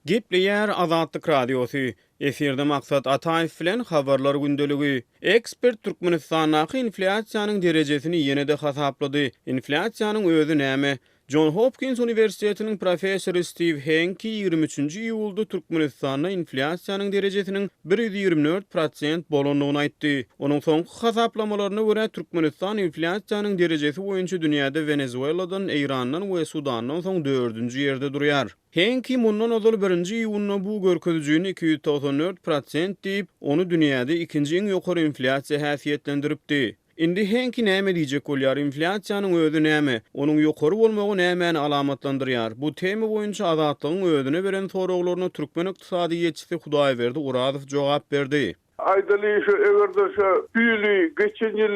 Gepleýär Azatlyk Radiosy, Efirde Maksat Ataýew bilen Habarlar gündeligi. Ekspert Türkmenistandaky inflýasiýanyň derejesini ýene-de hasaplady. Inflýasiýanyň özi näme? Jon Hopkins uniwersitetiniň professory Stiw Henki 23-nji iýulda Türkmenistanda inflýasiýanyň derejesiniň 124 prosent bolandygyny aýtdy. Onuň soňky hasaplamalaryna görä, Türkmenistan inflýasiýanyň derejesi boýunça dünýäde Wenezueladan, Eýrandan we Sudandan soň dördünji ýerde durýar. Henki mundan ozal birinji iýunda bu görkezijini 294 prosent diýip, ony dünýäde ikinji iň ýokary inflýasiýa häsiýetlendiripdi. Indi Henki näme diýjek bolýar, inflýasiýanyň özi näme? Onuň ýokary bolmagy nämäni alamatlandyrýar? Bu tema boýunça Azatlygyň özüne beren soraglaryna türkmen ykdysadyýetçisi Hudaýberdi Orazow jogap berdi. Aýdaly, şu eger-de şu ýyly geçen ýyl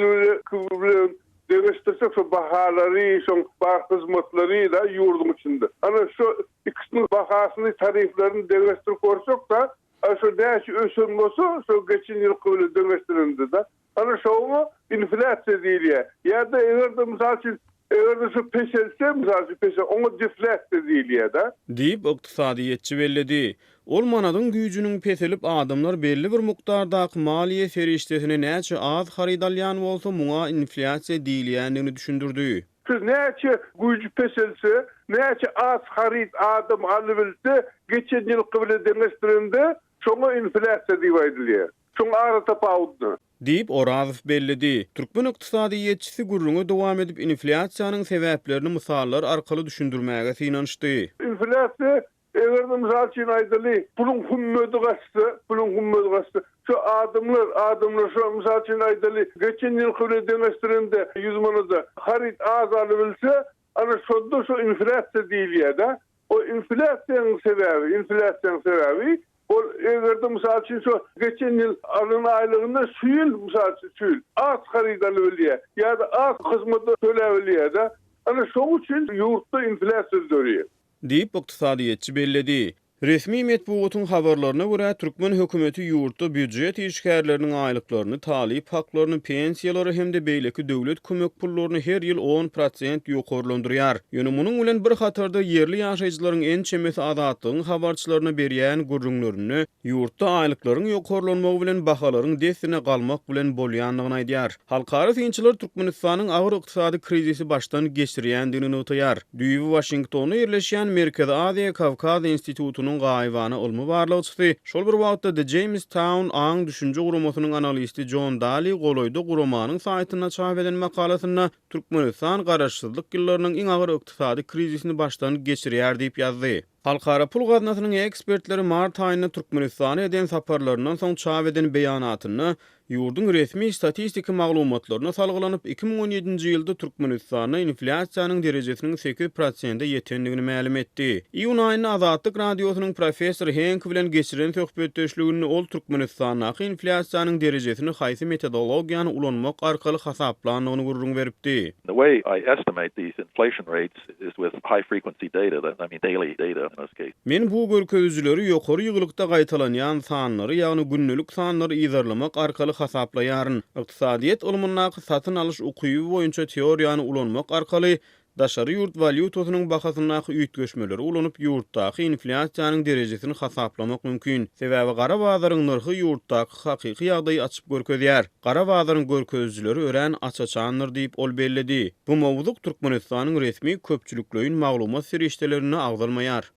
bilen deňeşdirsek şu bahalary, şoň bar hyzmatlary da ýurduň içinde. Ana şu ikisiniň bahasyny, tariflerini deňeşdirip görsek-de, ana şu näçe ösen bolsa, şu geçen ýylky bilen deňeşdirende-de, ana şoňa inflýasiýa diýilýär. Ýa-da eger-de mysal üçin, eger-de şu peselse, mysal üçin pesel, oňa deflýasiýa diýilýär-de. Diýip, ykdysadyýetçi belledi. Ol manadyň güýjüniň peselip, adamlar belli bir mukdardaky maliýe serişdesine näçe az haryt alýan bolsa, muňa inflýasiýa diýilýändigini düşündirdi. Siz näçe güýji peselse, näçe az haryt adam alybilse, geçen ýylky bilen deňeşdirende, şoňa inflýasiýa diýip aýdylýar. Şoň aratapawudyny. Diýip, Orazow belledi. Türkmen ykdysadyýetçisi gürrüňe dowam edip, inflýasiýanyň sebäplerini mysallar arkaly düşündirmäge synanyşdy. Inflýasiýa Eger-de, mysal üçin aýdaly, puluň hümmedi gaçsa, puluň hümmedi gaçsa, şu adamlar, adamlar şu, mysal üçin aýdaly, geçen ýylky bilen deňeşdirende 100 manada haryt az alybilse, ana şonda şu inflýasiýa diýilýär-dä. O inflýasiýanyň sebäbi, inflýasiýanyň sebäbi, ol eger-de, mysal üçin, şu geçen ýyl alan aýlygynda şu ýyl, mysal üçin, şu ýyl az haryt alybilýär ýa-da az hyzmata töläbilýär-dä. Ana şoň üçin ýurtda inflýasiýa döreýär. Diýip, ykdysadyýetçi belledi. Resmi metbugatyň habarlaryna görä, türkmen hökümeti ýurtda býujet işgärleriniň aýlyklaryny, talyp haklaryny, pensiýalary hem-de beýleki döwlet kömek pullaryny her ýyl on prosent ýokarlandyrýar. Ýöne munuň bilen bir hatarda ýerli ýaşaýjylaryň ençemesi Azatlygyň habarçylaryna berýän gürrüňlerinde ýurtda aýlyklaryň ýokarlanmagy bilen bahalaryň dessine galmak bilen bolýandygyny aýdýar. Halkara synçylar Türkmenistanyň agyr ykdysady krizisi başdan geçirýändigini nygtaýar. Düýbi Waşingtonda ýerleşýän Merkezi Aziýa Kawkaz institutynyň gaýybana ylmy barlagçysy, şol bir wagtda The Jamestown aň-düşünje guramasynyň analisti Jon Dali golaýda guramanyň saýtynda çap eden makalasynda Türkmenistan garaşsyzlyk ýyllarynyň iň agyr ykdysady krizisini başdan geçirýär diýip ýazdy. Halkara pul gaznasynyň ekspertleri mart aýynda Türkmenistana eden saparlaryndan soň çap eden beýanatynda, ýurduň resmi statistiki maglumatlaryna salgylanyp, 2017-nji ýylda Türkmenistanda inflýasiýanyň derejesiniň sekiz prosente ýetendigini mälim etdi. Iýun aýynda Azatlyk Radiosynyň professor Henk bilen geçiren söhbetdeşliginde ol Türkmenistandaky inflýasiýanyň derejesini haýsy metodologiýany ulanmak arkaly hasaplandygyny gürrüň beripdi. The way I estimate these inflation rates is with high frequency data, I mean daily data in this case. Men bu görkezijileri ýokary ýygylykda gaýtalanýan sanlary, ýagny gündelik sanlary yzarlamak arkaly hasaplaýaryn. Ykdysadyýet ylmyndaky satyn alyş ukyby boýunça teoriýany ulanmak arkaly daşary ýurt walýutasynyň bahasyndaky üýtgeşmeleri ulanyp ýurtdaky inflýasiýanyň derejesini hasaplamak mümkin. Sebäbi gara bazaryň nyrhy ýurtdaky hakyky ýagdaýy açyp görkezýär. Gara bazaryň görkezijileri örän aç-açandyr diýip, ol belledi. Bu mowzuk Türkmenistanyň resmi köpçülikleýin maglumat serişdelerinde agzalmaýar.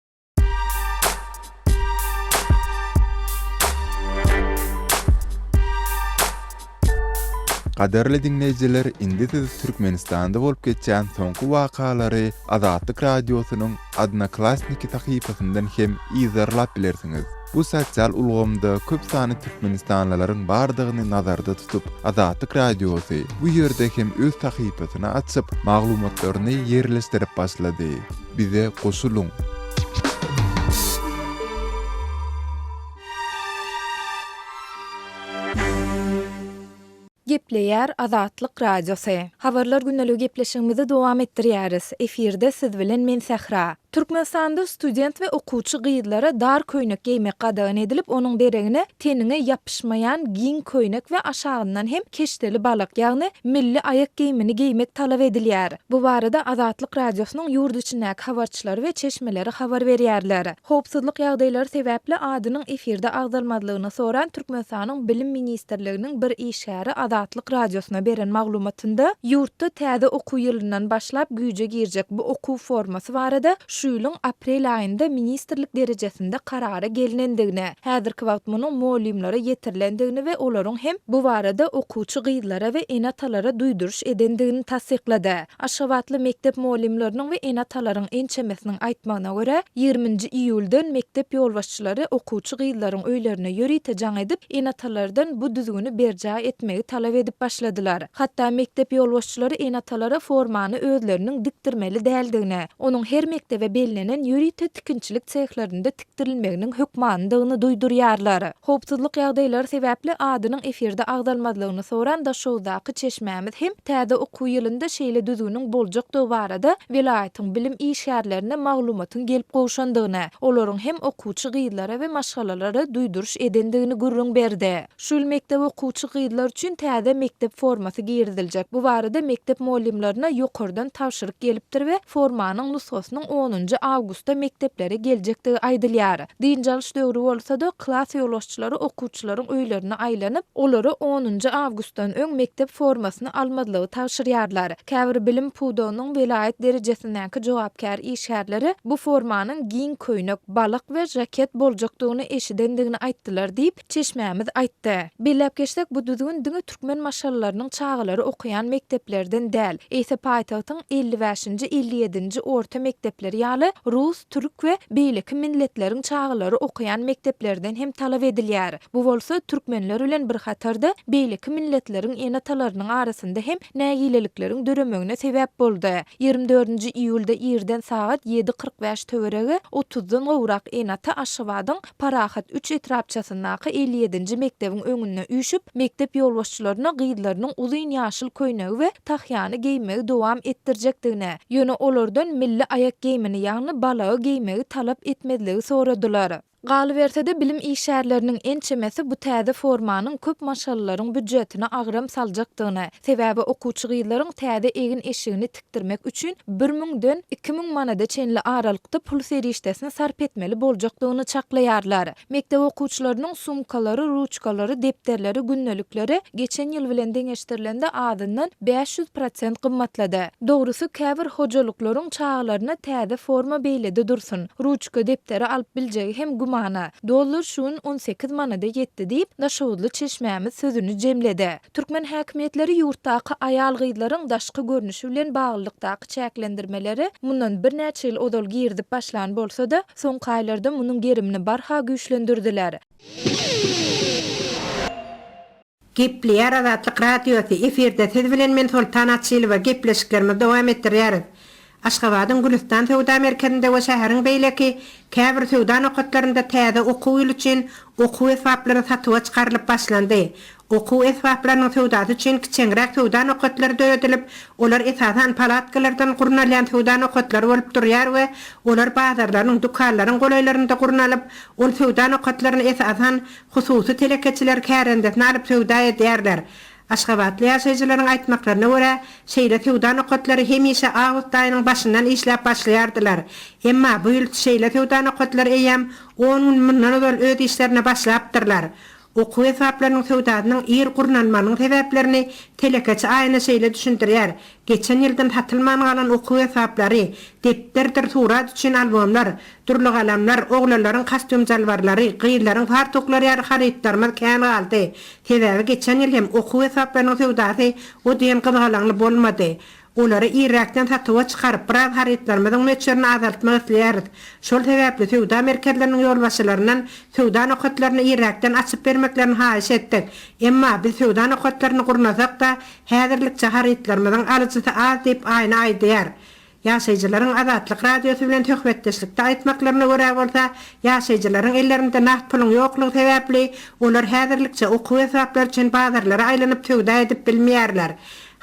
Gadyrly diňleýjiler indi siz Türkmenistanda bolup geçýän soňky wakalary Azatlyk Radiosynyň Odnoklassniki sahypasyndan hem yzarlap bilersiňiz. Bu sosial ulgamda köp sanly türkmenistanlylaryň bardygyny nazarda tutup, Azatlyk Radiosy bu ýerde hem öz sahypasyny açyp, maglumatlaryny ýerleşdirip başlady. Bize goşulyň! Gepleýär Azatlyk Radiosy. Habarlar gündeligi gepleşigimizi dowam etdirýäris. Efirde siz bilen men Sähra. Türkmenistanda student we okuwçy gyzlara dar köýnek geýmek gadagan edilip, onuň deregine teniňe ýapyşmaýan giň köýnek we aşagyndan hem keşdeli balak, ýagny milli aýak geýmini geýmek talap edilýär. Bu barada Azatlyk Radiosynyň ýurt içindäki habarçylary we çeşmeleri habar berýärler. Howpsuzlyk ýagdaýlary sebäpli adynyň efirde agzalmazlygyny soran Türkmenistanyň Bilim ministrliginiň bir işgäri Azatlyk Radiosyna beren maglumatynda, ýurtda täze okuw ýylyndan başlap güýje girjek bu okuw formasy barada şu ýylyň aprel aýynda ministrlik derejesinde karara gelnendigini, häzirki wagt munuň mugallymlara ýetirilendigini we olaryň hem bu barada okuwçy gyzlara we ene-atalara duýduryş edendigini tassyklady. Aşgabatly mekdep mugallymlarynyň we ene-atalaryň ençemesiniň aýtmagyna görä, ýigriminji iýuldan mekdep ýolbaşçylary okuwçy gyzlaryň öýlerine ýörite jaň edip, ene-atalardan bu düzgüni berjaý etmegi talap edip başladylar. Hatda mekdep ýolbaşçylary ene-atalara formany özleriniň dikdirmeli däldigini, onuň her mekdebe bellenen ýörite tikinçilik sehlerinde tikdirilmeginiň hökmanydygyny duýdurýarlar. Howpsuzlyk ýagdaýlary sebäpli adynyň efirde agzalmazlygyny soran Daşoguzdaky çeşmämiz hem täze okuw ýylynda şeýle düzgüniň boljakdygy barada welaýatyň bilim işgärlerine maglumatyň gelip gowşandygyny, olaryň hem okuwçy gyzlara we maşgalalara duýduryş edendigini gürrüň berdi. Şu ýyl mekdep okuwçy gyzlar üçin täze mekdep formasy giriziljek. Bu barada mekdep mugallymlaryna ýokardan tabşyryk gelipdir we formanyň nusgasynyň onunjy awgustda mekdeplere geljekdigi aýdylýar. Dynç alyş döwri bolsa-da, klas ýolbaşçylary okuwçylaryň öýlerine aýlanyp, olara onunjy awgustdan öň mekdep formasyny almazlygy tabşyrýarlar. Käbir bilim pudagynyň welaýat derejesindäki jogapkär işgärleri bu formanyň giň köýnek, balak we žaket boljakdygyny eşidendigini aýtdylar diýip, çeşmämiz aýtdy. Belläp geçsek, bu düzgün diňe türkmen maşgalalarynyň çagalary okaýan mekdeplerden däl, eýse paýtagtyň 55-nji, 57-nji orta mekdepleri ýaly rus, türk we beýleki milletleriň çagalary okaýan mekdeplerden hem talap edilýär. Bu bolsa türkmenler bilen bir hatarda beýleki milletleriň ene-atalarynyň arasynda hem nägilelikleriň döremegine sebäp boldy. 24-nji iýulda irden sagat ýedi 45 töweregi otuzdan gowrak ene-ata Aşgabadyň Parahat üç etrapçasyndaky 57-nji mekdebiň öňünde üýşüp, mekdep ýolbaşçylaryna gyzlarynyň uzyn ýaşyl köýnegi we tahýany geýmegi dowam etdirjekdigini, ýöne olardan milli aýak geýmini, ýagny balagy geýmegi talap etmezligi soradylar. Galyberse-de, bilim işgärleriniň ençemesi bu täze formanyň köp maşgalalaryň býudjetine agram saljakdygyny, sebäbi okuwçy gyzlaryň täze egin-eşigini tikdirmek üçin bir müňden 2000 manada çenli aralykda pul serişdesini sarp etmeli boljakdygyny çaklaýarlar. Mekdep okuwçylarynyň sumkalary, ruçkalary, depderleri, gündelikleri geçen ýyl bilen deňeşdirilende azyndan 500 prosent gymmatlady. Dogrusy, käbir hojalyklaryň çagalaryna täze forma beýlede dursun, ruçka, depderi alyp biljegi hem gümana. Dollar şu gün 18 manada ýetdi diýip, daşoguzly çeşmämiz sözüni jemledi. Türkmen häkimiýetleri ýurtdaky aýal-gyzlaryň daşky görnüşi bilen baglylykdaky çäklendirmeleri mundan birnäçe ýyl ozal girizip başlan bolsa-da, soňky aýlarda munuň gerimini barha güýçlendirdiler. Gepleýär Azatlyk Radiosy, efirde siz bilen men Soltan Açylowa gepleşiklerimizi dowam etdirýäris. Aşgabadyň Gülüstan söwda merkezinde we şäheriň beýleki käbir söwda nokatlarynda täze okuw ýyly üçin okuw esbaplary satuwa çykarylyp başlandy. Okuw esbaplarynyň söwdasy üçin kiçeňräk söwda nokatlary döredilip, olar esasan palatkalardan gurnalýan söwda nokatlary bolup durýar we olar bazarlaryň, dükanlaryň golaýlarynda gurnalyp, ol söwda nokatlaryny esasan hususy telekeçiler kärendesine alyp söwda edýärler. Aşgabatly ýaşaýjylaryň aýtmaklaryna görä, şeýle söwda nokatlary hemişe awgust aýynyň başyndan işläp başlaýardylar. Emma bu ýyl şeýle söwda nokatlary eýýäm on gün mundan ozal öz işlerine başlapdyrlar. Okuw esbaplarynyň söwdasynyň ir gurnalmagynyň sebäplerini telekeçi Aýna şeýle düşündirýär, Geçen ýyldan satylman galan okuw esbaplary, depderdir surat üçin albomlar, dürli galamlar, oglanlaryň kostýum-jalbarlary, gyzlaryň fartuklary ýaly harytlarymyz kän galdy. Sebäbi geçen ýyl hem okuw esbaplarynyň söwdasy o diýen gyzgalaňly bolmady. Olary irräkden satuwa çykaryp, biraz harytlarymyzyň möçberini azaltmak isleýäris. Şol sebäpli söwda merkezleriniň ýolbaşçylaryndan söwda nokatlaryny irräkden açyp bermeklerini haýyş etdik. Emma biz söwda nokatlaryny gurnasak-da, häzirlikçe harytlarymyzyň alyjysy az diýip, Aýna aýdýar. Ýaşaýjylaryň Azatlyk Radiosy bilen söhbetdeşlikde aýtmaklaryna görä bolsa, ýaşaýjylaryň ellerinde nagt puluň ýoklugy sebäpli, olar häzirlikçe okuw esbaplary üçin bazarlara aýlanyp söwda edip bilmeýärler.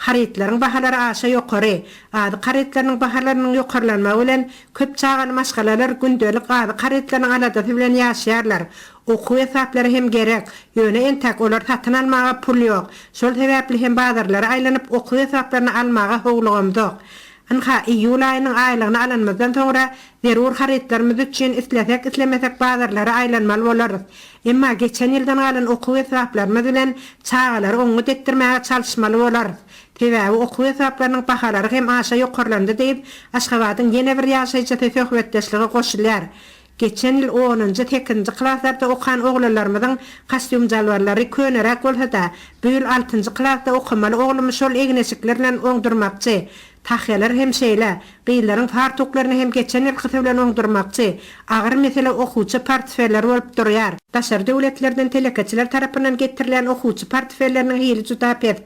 Harytlaryň bahalary aşa ýokary. Azyk harytlarynyň bahalarynyň ýokarlanmagy bilen, köp çagaly maşgalalar gündelik azyk harytlarynyň aladasy bilen ýaşaýarlar. Okuw esbaplary hem gerek, ýöne entäk olary satyn almaga pul ýok. Şol sebäpli hem bazarlara aýlanyp okuw esbaplaryny almaga howlugamzok. Ynha, iýul aýynyň aýlygyny alanymyzdan soňra zerur harytlarymyz üçin islesek-islemesek bazarlara aýlanmaly bolarys. Emma geçen ýyldan galan okuw esbaplarymyz bilen çagalary oňňut etdirmäge çalyşmaly bolarys. Sebäbi okuw esbaplarynyň bahalary hem aşa ýokarlandy diýip, Aşgabadyň ýene bir ýaşaýjysy söhbetdeşlige goşulýar. Geçen ýyl onunjy, sekizinji klaslarda okan oglanlarymyzyň kostýum-jalbarlary köneräk bolsa-da, bu ýyl altynjy klasda okamaly oglumy şol egin-eşikler bilen oňdurmakçy. Tahýalar hem şeýle. Gyzlaryň fartuklaryny hem geçen ýylkysy bilen oňdurmakçy. Agyr mesele okuwçy portfelleri bolup durýar. Daşary döwletlerden telekeçiler tarapyndan getirilýän okuwçy portfelleriniň hili juda pes.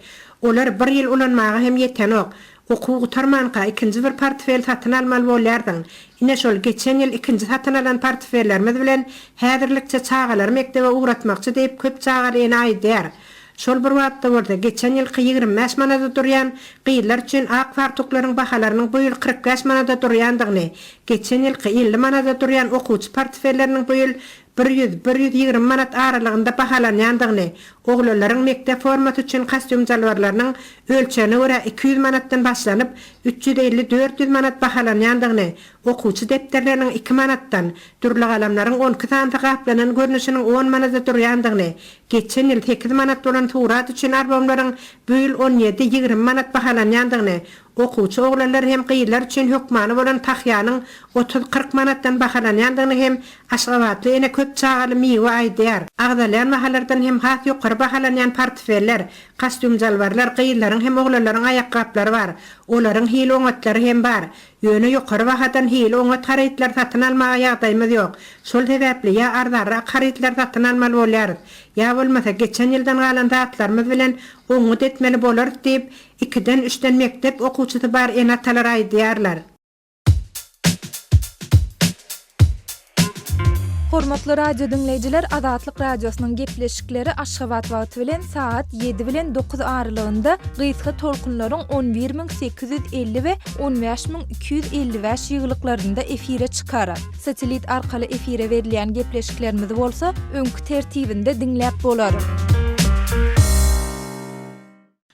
Olar bir ýyl ulanmaga hem ýetenok. Okuw gutarmanka ikinji bir portfel satyn almaly bolýardyň. Ine şol geçen ýyl ikinji satyn alan portfellerimiz bilen häzirlikçe çagalary mekdebe ugratmakçy diýip köp çagaly ene aýdýar. Şol bir wagtda bolsa geçen ýylky 25 manada durýan gyzlar üçin ak fartuklaryň bahalarynyň bu ýyl 45 manada durýandygyny, geçen ýylky 50 manada durýan okuwçy portfelleriniň bu ýyl 100, 120 manat aralygynda bahalanýandygyny, oglanlaryň mekdep formasy üçin kostýum-jalbarlarynyň ölçegine görä 200 manatdan başlanyp, 350-400 manat bahalanýandygyny, okuwçy depderleriniň iki manatdan, dürli galamlaryň on iki sanysy gaplanan görnüşiniň on manada durýandygyny, geçen ýyl sekiz manat bolan surat üçin albomlaryň bu ýyl on ýedi, 20 manat bahalanýandygyny, Okuwçy oglanlar hem gyzlar üçin hökmany bolan tahýanyň otuz-kyrk manatdan bahalanýandygyny hem aşgabatly ene köp çagaly Miwe aýdýar. Agzalýan bahalardan hem has ýokary bahalanýan portfeller, kostýum-jalbarlar, gyzlaryň hem oglanlaryň aýakgaplary bar. Olaryň hili oňatlary hem bar. Ýöne ýokary bahadan hili oňat harytlary satyn almaga ýagdaýymyz ýok. Şol sebäpli ýa arzanrak harytlary satyn almaly bolýarys, ýa bolmasa geçen ýyldan galan zatlarymyz bilen oňňut etmeli bolarys diýip, Ikiden-üçden mekdep okuwçysy bar ene-atalar aýdýarlar. Hormatly radio diňleýjiler Azatlyk Radiosynyň gepleşikleri Aşgabat wagty bilen sagat 7 bilen 9 aralygynda gysga tolkunlaryň 11850 we 15255 ýygylyklarynda efire çykar. Satelit arkaly efire berilýän gepleşiklerimizi bolsa öňki tertibinde diňläp bolar.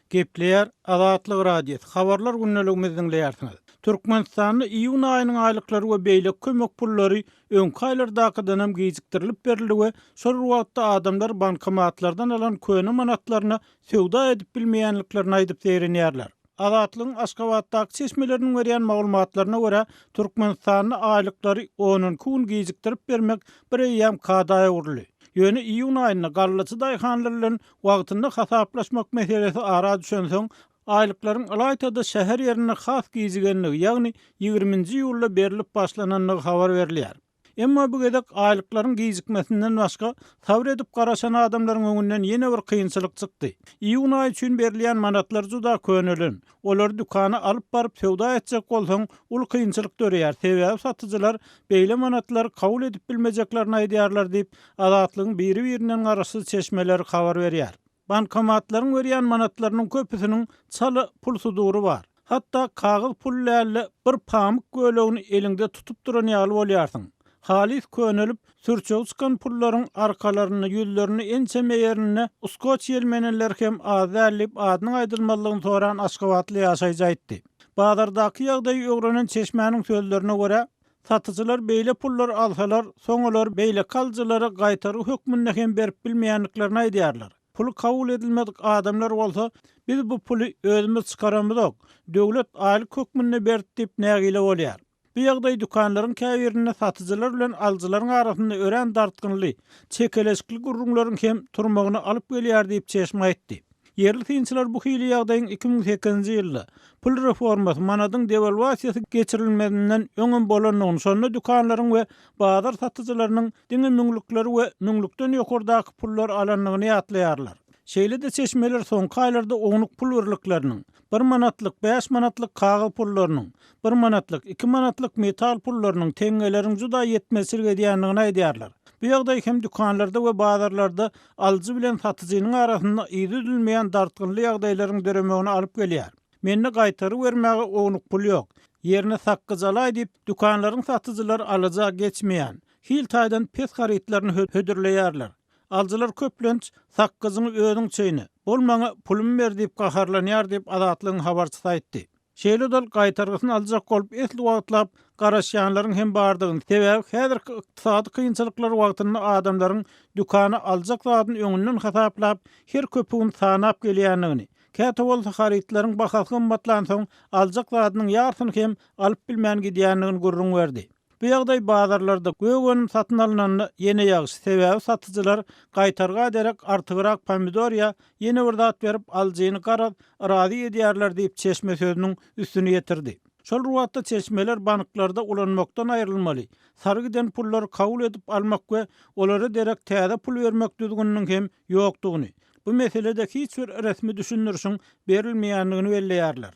Gepleýär Azatlyk Radiosy, Habarlar gündeligimizi diňleýärsiňiz. Türkmenistanda iýun aýynyň aýlyklary we beýleki kömek pullary öňki aýlardakydanam gijikdirilip berildi we şol bir wagtda adamlar bankomatlardan alan köne manatlaryna söwda edip bilmeýänliklerini aýdyp zeýrenýärler. Azatlygyň Aşgabatdaky çeşmeleriniň berýän maglumatlaryna görä, Türkmenistanda aýlyklary on-onki gün gijikdirip bermek bir eýýäm kada öwrüldi. Ýöne iýun aýynda gallaçy daýhanlar bilen Wagtynda hasaplaşmak meselesi ara düşensoň, aýlyklaryň ylaýta-da şäher ýerinde has gijigenligi, ýagny ýigriminji iýulda berlip başlanandygy habar berilýär. Emma bu gezek aýlyklaryň gijikmesinden başga, sabyr edip garaşan adamlaryň öňünden ýene bir kynçylyk çykdy. Iýun aýy üçin berilýän manatlar juda könelen. Olary dükana alyp baryp söwda etjek bolsaň, uly kynçylyk döreýär, sebäbi satyjylar beýle manatlary kabul edip bilmejeklerini aýdýarlar diýip, Azatlygyň biri-birinden garaşsyz çeşmeleri habar berýär. Bankomatlaryň berýän manatlarynyň köpüsiniň çala pul sudury bar. Hatda kagyz pul däl-de, bir pamyk bölegini eliňde tutup duran ýaly bolýarsyň. Halys könelip, sürçegi çykan pullaryň arkalarynda, ýüzlerinde ençeme ýerinde skoç ýelmenenler hem az däl diýip, adynyň aýdylmazlygyny soran aşgabatly ýaşaýjy aýtdy. Bazardaky ýagdaýy öwrenen çeşmäniň sözlerine görä, satyjylar beýle pullary alsalar, soň olary beýleki alyjylara gaýtargy hökmünde hem berip bilmeýändiklerini aýdýarlar. Puly kabul edilmedik adamlar bolsa, biz bu puly özümiz çykaramyzok, döwlet aýlyk hökmünde berdi diýip nägile bolýar. Bu ýagdaý dükanlaryň käbirinde satyjylar bilen alyjylaryň arasynda örän dartgynly, çekeleşikli gürrüňleriň hem turmagyna alyp gelýär diýip, çeşme aýtdy. Ýerli synçylar bu hili ýagdaýyň 2008-nji ýylda, pul reformasy, manadyň dewalwasiýasy geçirilmezinden öňem bolandygyny, şonda dükanlaryň we bazar satyjylarynyň diňe müňlükleri we müňlükden ýokardaky pullary alandygyny ýatlaýarlar. Şeýle-de çeşmeler soňky aýlarda ownuk pul birlikleriniň, bir manatlyk, bäş manatlyk kagyz pullarynyň, bir manatlyk, iki manatlyk metal pullarynyň, teňňeleriň juda ýetmezçilik edýändigini aýdýarlar. Bu ýagdaý hem dükanlarda we bazarlarda alyjy bilen satyjynyň arasynda yzy üzülmeýän dartgynly ýagdaýlaryň döremegine alyp gelýär. Mende gaýtaryp bermäge ownuk pul ýok. Ýerine sakgyç alaý diýip, dükanlaryň satyjylary alyja geçmeýän, hil taýdan pes harytlaryny hödürleýärler. Alyjylar köplenç, Sakgyjyňy özüň çeýne, bol maňa pulumy ber diýip gaharlanýar diýip, Azatlygyň habarçysy aýtdy. Şeýle-de ol gaýtargysyny aljak bolup esli wagtlap garaşýanlaryň hem bardygyny, sebäbi häzirki ykdysady kynçylyklar wagtynda adamlaryň dükana aljak zadyny öňünden hasaplap, her köpügini sanap gelýändigini, käte bolsa harytlaryň bahasy gymmatlansoň aljak zadynyň ýarsyny hem alyp bilmän gidýändigini gürrüň berdi. Bu ýagdaý bazarlarda gök önüm satyn alnanda ýene ýagşy, sebäbi satyjylar gaýtarga derek artygrak pomidor ýa ýene bir zat berip alyjyny garaz razy edýärler diýip çeşme sözüniň üstüni ýetirdi. Şol bir wagtda çeşmeler banklarda ulanmakdan aýrylmaly, sary giden pullary kabul edip almak we olara derek täze pul bermek düzgüniniň hem ýokdugyny, bu meselede hiç bir resmi düşündirişiň berilmeýändigini belleýärler.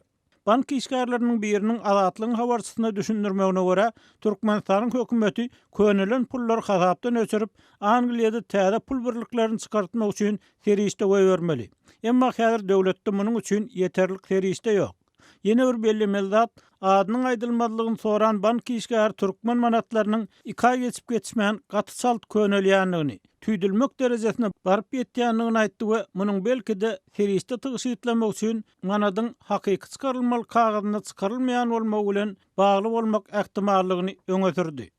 Bank işgärleriniň biriniň Azatlygyň habarçysyna düşündirmegine görä, Türkmenistanyň hökümeti könelen pullary hasapdan öçürip, Angliýada täze pul birliklerini çykartmak üçin serişde goýbermeli. Emma häzir döwletde munuň üçin ýeterlik serişde ýok. Ýene bir bellemeli zat, adynyň aýdylmazlygyny soran bank işgäri türkmen manatlarynyň iki aý geçip-geçmän gaty çalt könelýändigini, tüýdülmek derejesine baryp ýetýändigini aýtdy we munuň belki-de serişde tygşytlamak üçin manadyň hakyky çykarylmaly kagyzynda çykarylmaýan bolmagy bilen bagly bolmak ähtimallygyny öňe sürdi.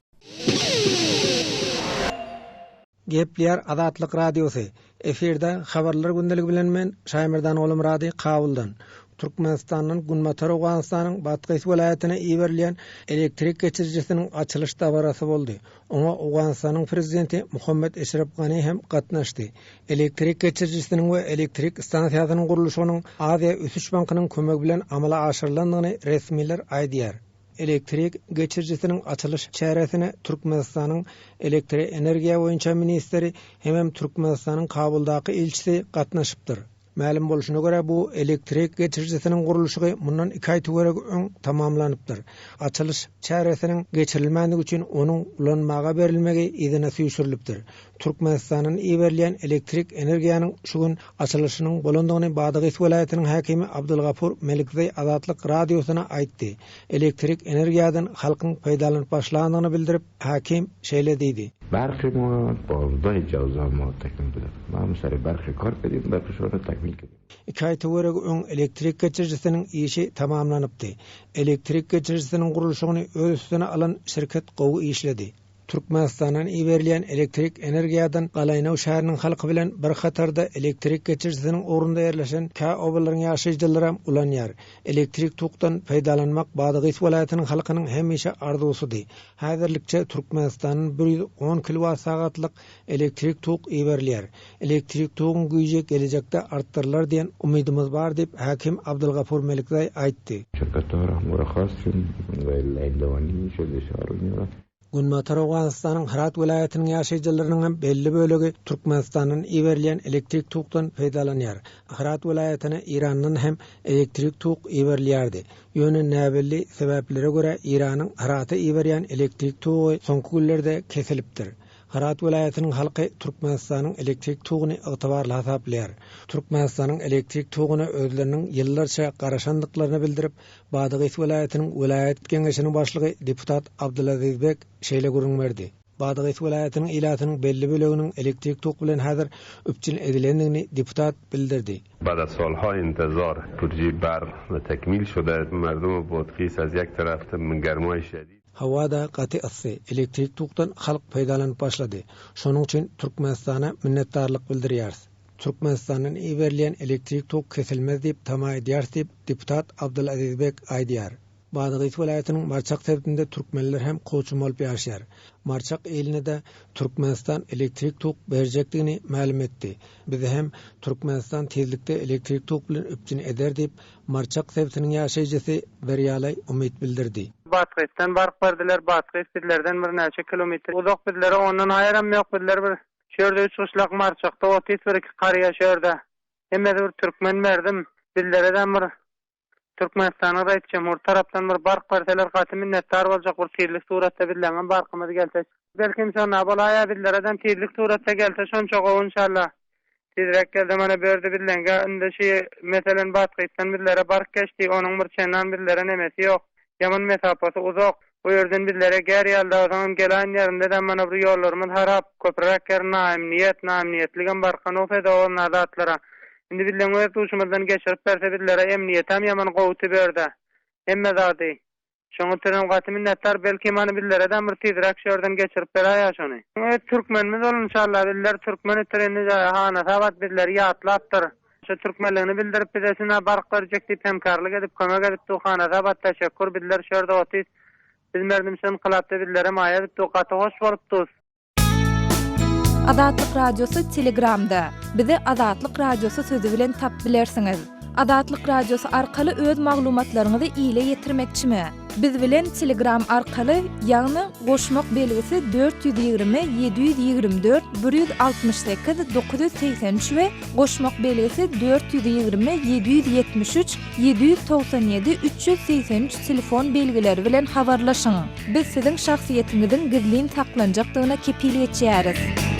Gepleýär Azatlyk Radiosy, Efirde Habarlar gündeligi bilen men, Şaýmerdan Ogulmyrady, Kabuldan. Türkmenistandan Günbatar Owganystanyň Batgys welaýatyna iberilýän elektrik geçirijisiniň açylyş dabarasy boldy. Oňa Owganystanyň Prezidenti Muhammet Eşrep Gani hem gatnaşdy. Elektrik geçirijisiniň we elektrik stansiýasynyň gurluşygynyň Aziýa ösüş bankynyň kömegi bilen amala aşyrylandygyny resmiler aýdýar. Elektrik geçirijisiniň açylyş çäresine Türkmenistanyň elektroenergiýa boýunça ministri hemem Türkmenistanyň Kabuldaky ilçisi gatnaşypdyr. Mälim bolşuna görä, bu elektrik geçirijisiniň gurluşygy mundan iki aý töweregi öň tamamlanypdyr. Açylyş çäresiniň geçirilmändigi üçin onuň ulanmaga berilmegi yzyna süýşürilipdir. Türkmenistandan iberilýän elektrik energiýanyň şu gün açylyşynyň bolandygyny Badagys welaýatynyň häkimi Abdulgapur Melikzeý Azatlyk Radiosyna aýtdy. Elektrik energiýadan halkyň peýdalanyp başlandygyny bildirip, häkim şeýle diýdi. Barky ma bozdaý jawza ma tekmil bilen. Ma mysary barky kor kedim, barky şony tekmil kedim. Iki aý töweregi öň elektrik geçirijisiniň işi tamamlanypdy. Elektrik geçirijisiniň gurluşygyny öz üstüne alan şirket gowy işledi. Türkmenistandan iberilýän elektrik energiýadan Galaýnaw şäheriniň halky bilen bir hatarda elektrik geçirijisiniň ugrunda ýerleşen kä obalaryň ýaşaýjylaram ulanýar. Elektrik tokdan peýdalanmak Badagys welaýatynyň halkynyň hemişe arzuwsydy. Häzirlikçe Türkmenistandan 110 kilowat sagatlyk elektrik tok iberilýär. Elektrik toguň güýji gelejekde artdyrylar diýen umydymyz bar diýip, häkim Abdulgafur Melikzaý aýtdy. Günbatar Owganystanyň Hyrat welaýatynyň ýaşaýjylarynyň hem belli bölegi Türkmenistandan iberilýän elektrik tokdan peýdalanýar. Hyrat welaýatyna Eýrandan hem elektrik tok iberilýärdi. Ýöne näbelli sebäplere görä Eýranyň Hyrata iberýän elektrik togy soňky günlerde kesilipdir. Hyrat welaýatynyň halky Türkmenistanyň elektrik toguny ygtybarly hasaplaýar. Türkmenistanyň elektrik toguna özleriniň ýyllarça garaşandyklaryny bildirip, Badagys welaýatynyň welaýat geňeşiniň başlygy deputat Abdulazizbek şeýle gürrüň berdi. Badagys welaýatynyň ilatynyň belli böleginiň elektrik tok bilen häzir üpjün edilendigini deputat bildirdi. Bad az solha intezar purji barq ve tekmil şode merdum Badgis az yek taraf germay şedid. Howa-da gaty yssy, elektrik tokdan halk peýdalanyp başlady. Şonuň üçin Türkmenistana minnetdarlyk bildirýäris. Türkmenistandan iberilýän elektrik tok kesilmez diýip tama edýäris diýip, deputat Abdulazizbek aýdýar. Badagys welaýatynyň Marçak sebitinde türkmenler hem kowçum bolup ýaşaýar. Marçak iline-de Türkmenistan elektrik tok berjekdigini mälim etdi. Bizi hem Türkmenistan tizlikde elektrik tok bilen üpjün eder diýip, Marçak sebitiniň ýaşaýjysy Berýalaý umyt bildirdi. Batgysdan baryp berdiler. Batgys bizlerden birnäçe kilometr uzak bizlere ondan haýyram ýok bizler bir şu ýerde üç gyşlak Marçakda otys bir iki karýa şu ýerde. Hemmesi bir türkmen merdim. Bizleredem bir Türkmenistanyň Raýt Jemhur tarapdan bir bark berseler gaty minnetdar boljak bir tizlik suratda bizleňem barkymyz gelse belkim şonda bolaýa bizleredem tizlik suratda gelse şonça gowy inşallah tizräk gelse mana berdi bizleňkä indi şi meselen Bathyzdan bizlere bark geçdi onuň bir çendan bizlere nemesi ýok ýaman mesapasy uzak o ýerden bizlere ger ýaly soňam gelaýyn ýerindedem mana bir ýollarymyz harap köpräk ýer naimniýet naimniýetligem barka nufeda ol zatlara Indi bizleň öz duşumyzdan geçirip berse bizlere emniýetem ýaman gowuty berde. Hemme zady. Şoň üçinem gaty minnetdar belki many bizleredem bir tizräk şu ýerden geçirip beräýä şony. Öz türkmenimiz ol inşallah bizler türkmen itir indi Hanasabat bizleri ýatlapdyr. Şu türkmenligini bildirip bize şuna bark berjek diýip hemkarlyk edip kömek edip dur Hanasabat teşekkur bizler şu ýerde otys biz merdim şu ynkylapda bizlere maýa edip dur gaty hoş bolup dus. Azatlyk Radiosy Telegramda. Bizi Azatlyk Radiosy sözi bilen tapyp bilersiňiz. Azatlyk Radiosy arkaly öz maglumatlaryňyzy ile ýetirmekçimi? Biz bilen Telegram arkaly, ýagny goşmak belgisi 420 724 168 983 we goşmak belgisi 420 773 797 383 telefon belgileri bilen habarlaşyň. Biz siziň şahsyýetiňiziň gizlin saklanjakdygyna kepil geçýäris.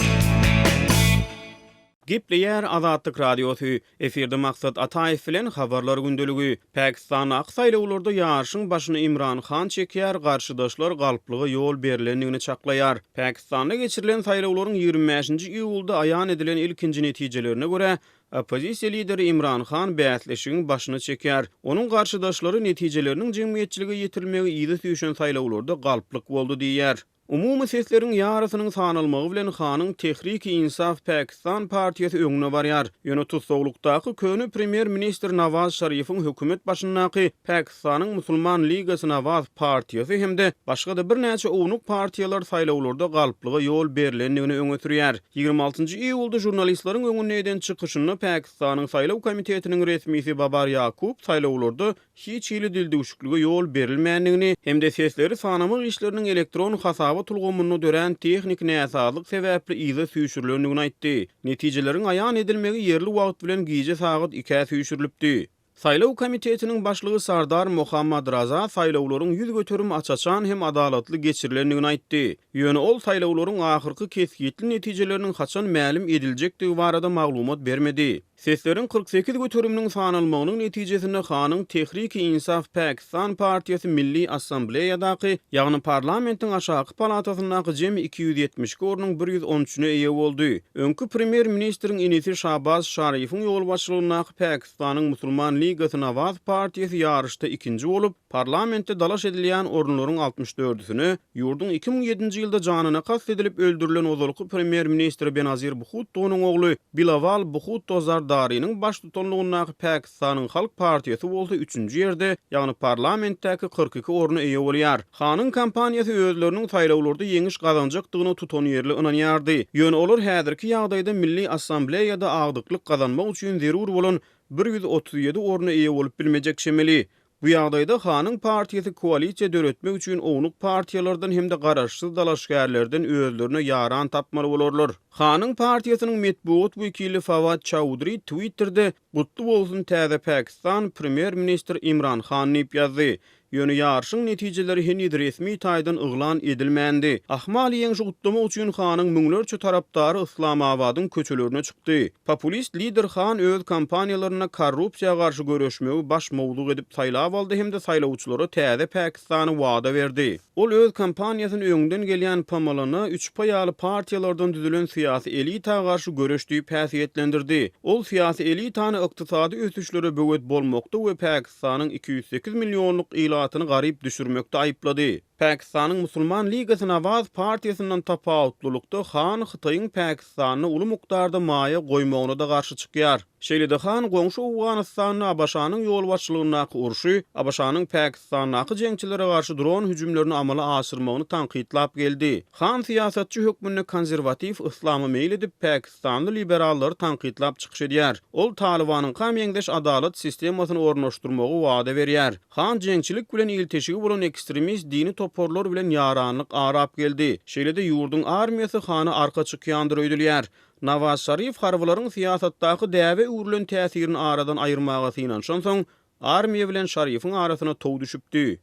Gepleýär Azatlyk Radiosy, Efirde Maksat Ataýew bilen Habarlar gündeligi. Pakistandaky saýlawlarda ýaryşyň başyny Imran Han çekýär, garşydaşlar galplyga ýol berlendigini çaklaýar. Pakistanda geçirilen saýlawlaryň 25-nji iýulda aýan edilen ilkinji netijelerine görä, Oppozisiýa lideri Imran Han bäsleşigiň başyny çekýär. Onuň garşydaşlary netijeleriniň jemgyýetçilige ýetirilmegi yza süýşen saýlawlarda galplyk boldy diýýär. Umumy sesleriň ýarysynyň sanalmagy bilen Hanyň Tehriki-Insaf Pakistan partiýasy öňde barýar. Ýöne tussaglykdaky köne premýer-ministr Nawaz Şarifiň hökümet başyndaky Pakistanyň Musulman Ligasy Nawaz partiýasy hem-de başga-da birnäçe ownuk partiýalar saýlawlarda galplyga ýol berlendigini öňe sürýär. 26-njy iýulda žurnalistleriň öňünde eden çykyşynda Pakistanyň saýlaw komitetiniň resmisi Babar Ýakub saýlawlarda hiç hili dildüwşüklige ýol berilmändigini hem-de sesleri sanamak işleriniň elektron hasabat ulgamynda dörän tehniki näsazlyk sebäpli yza süýşürilendigini aýtdy. Netijeleriň aýan edilmegi ýerli wagt bilen gije sagat ikä süýşürilipdi. Saýlaw komitetiniň başlygy Sardar Mohammad Raza saýlawlaryň 100% aç-açan hem adalatly geçirilendigini aýtdy. Ýöne ol saýlawlaryň ahyrky kesgitli netijeleriniň haçan mälim ediljekdigi barada maglumat bermedi. Sesleriň 48 göteriminiň sanalmagynyň netijesinde Hanyň Tehriki-Insaf Pakistan partiýasy Milli Assambleýadaky, ýagny parlamentiň aşaky palatasyndaky jemi 272 ornuň 113-üne eýe boldy. Öňki premýer-ministriň inisi Şabaz Şarifiň ýolbaşçylygyndaky Pakistanyň Musulman Ligasy Nawaz partiýasy ýaryşda ikinji bolup, parlamentde dalaş edilýän orunlaryň altmyş dördüsine, ýurduň 2007-nji ýylda janyna kast edilip öldürilen ozalky premýer-ministri Benazir Bhuttonyň ogly Bilawal Bhutto Zardariniň baştutanlygyndaky Pakistanyň Halk partiýasy bolsa üçünji ýerde, ýagny parlamentdäki 42 orna eýe bolýar. Hanyň kampaniýasy özleriniň saýlawlarda ýeňiş gazanjakdygyna tutanýerli ynanýardy. Ýöne olar häzirki ýagdaýda Milli Assambleýada agdyklyk gazanmak üçin zerur bolan 137 orna eýe bolup bilmejek çemeli. Bu ýagdaýda Hanyň partiýasy koalisiýa döretmek üçin ownuk partiýalardan hem-de garaşsyz dalaşgärlerden özlerine ýaran tapmaly bolarlar. Hanyň partiýasynyň metbugat wekili Fawad Çaudri Twitterde Gutly bolsun täze Pakistan, Premýer-ministr Imran Han diýip ýazdy. Ýöne ýaryşyň netijeleri heniz resmi taýdan yglan edilmändi. Ahmal ýeňşi gutlamak üçin Hanyň müňlerçe tarapdary Yslamabadyň köçelerine çykdy. Populist lider Han öz kampaniýalarynda korrupsiýa garşy göreşmegi baş mowzuk edip saýlap aldy hem-de saýlawçylara täze Pakistany wada berdi. Ol öz kampaniýasyny öňden gelýän PMLN, Üçpa ýaly partiýalardan düzülen syýasy elita garşy göreş diýip häsiýetlendirdi. Ol syýasy elitany ykdysady ösüşlere böwet bolmakda we Pakistanyň 208 millionlyk ilatyny garyp düşürmekde aýyplady. Pakistanyň Musulman Ligasy Nawaz partiýasyndan tapawutlylykda Han Hytaýyň Pakistanda uly mukdarda maýa goýmagyna-da garşy çykýar. Şeýle-de Han goňşy Owganystanda ABŞ-nyň ýolbaşçylygyndaky urşy, ABŞ-nyň Pakistandaky jeňçilere garşy dron hüjümlerini amala aşyrmagyny tankytlap geldi. Han syýasatçy hökmünde konserwatiw yslama meýil edip, pakistanly liberallary tankytlap çykyş edýär. Ol Talybanyňka meňzeş adalat sistemasyny ornaşdyrmagy wada berýär. Han jeňçilik bilen ilteşigi bolan ekstremist dini toparlaryň. toparlar bilen ýaranlyk arap geldi. Şeýle-de ýurduň armiýasy Hana arka çykýandyr öýdülýär. Nawaz Şarif harbylaryň syýasatdaky däbe öwrülen täsirini aradan aýyrmaga synanyşansoň, armiýa bilen Şarifiň arasyna tow düşüpdi.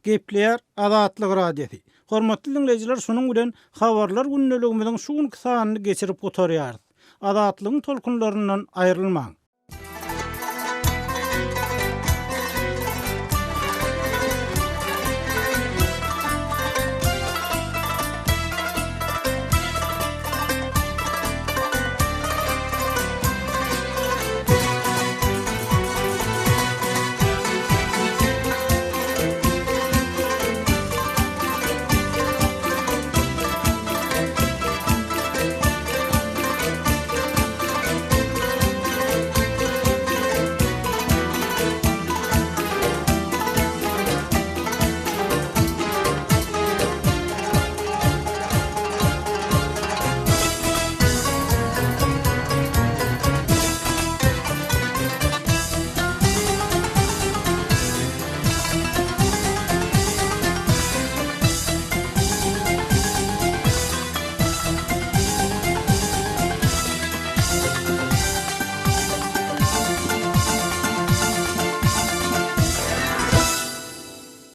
Gepleýär Azatlyk Radiosy. Hormatly diňleýjiler şunuň bilen Habarlar gündeligimiziň şu günki sanyny geçirip gutarýarys. Azatlygyň tolkunlaryndan aýrylmaň.